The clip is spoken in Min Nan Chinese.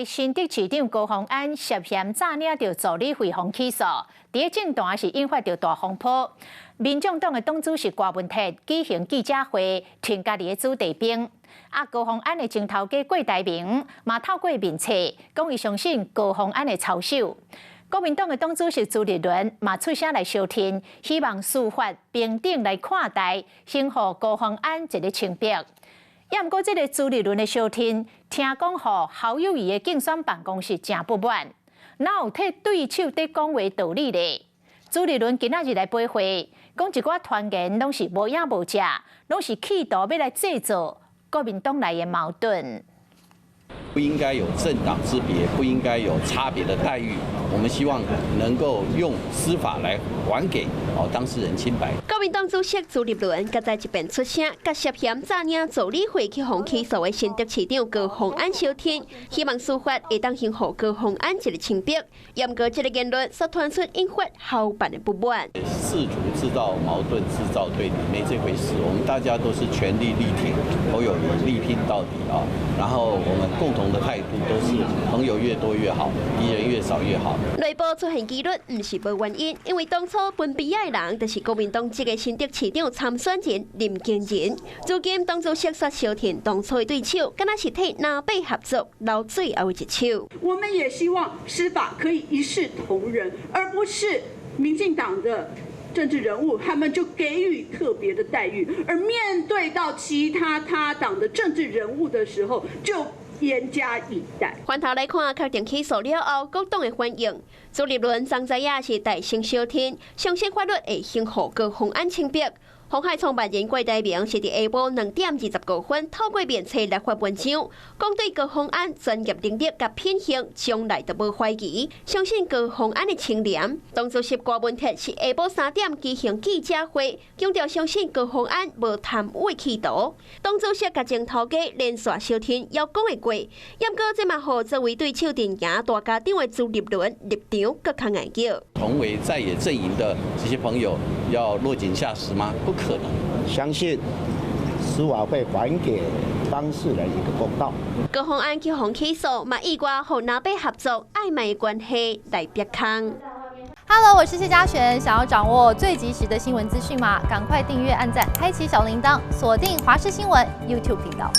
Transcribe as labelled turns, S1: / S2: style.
S1: 新竹市長高虹安涉嫌詐領著助理費予起訴，佇咧政壇是引發著大風波。民眾黨的黨主席郭文鐵舉行記者會，挺家己的子弟兵。啊，高虹安的前頭家郭台銘嘛透過面冊，講伊相信高虹安的操守。國民黨的黨主席朱立倫嘛出聲來相挺，希望司法平等來看待，還予高虹安一個清白。也毋過，這个朱立倫的相挺，聽講予侯友宜的競選辦公室誠不滿，哪有替對手佇講話道理咧？朱立倫今仔日來回話，講一寡傳言攏是無影無跡，攏是企圖欲來製造國民黨內的矛盾。
S2: 不應該有政黨之別，不應該有差別的待遇。我們希望能夠用司法來還給哦當事人清白。
S3: 國民黨主席朱立倫閣再一遍出聲，共涉嫌詐領助理費去予起訴的新竹市長高虹安相挺，希望司法會當還予高虹安一個清白。毋過這个言論所傳出引發侯辦的不滿。
S2: 試圖製造矛盾、製造對立，沒這回事。我們大家都是全力力挺侯友宜，力拼到底啊！然後我們共同的態度都是朋友越多越好，敵人越少越好。
S3: 內部出現議論，毋是無原因，因為當初分邊仔的人就是國民黨籍的新竹市長參選人林耕仁。如今黨主席煞相挺當初的對手，敢若是替藍白合作撈最後一手。
S4: 我們也希望司法可以一視同仁，而不是民進黨的政治人物，他們就給予特別的待遇，而面對到其他他黨的政治人物的時候，就嚴加以待。
S3: 反頭來看，確定起訴了後，各黨的反應。朱立倫昨早也是大聲相挺，相信法律會還予高虹安清白。鴻海創辦人郭台銘是佇下晡2點25分透過面冊來發文章，講對高虹安專業能力佮品行從來都無懷疑，相信高虹安的清廉。黨主席郭文鐵是下晡3點舉行記者會，強調相信高虹安無貪污的企圖。黨主席佮前頭家連續相挺，猶講會過，毋過這嘛予作為對手陣營大家長的朱立倫立場閣較硬叫。
S2: 同為在野陣營的這些朋友，要落井下石嗎？不可能。
S5: 相信司法會還給當事人一個公道。
S3: 高虹安去予起訴，嘛意外予藍白合作曖昧關係來逼空。
S6: Hello，我是謝嘉璇，想要掌握最及時的新聞資訊嗎？趕快訂閱、按讚、開啟小鈴鐺，鎖定華視新聞 YouTube 頻道。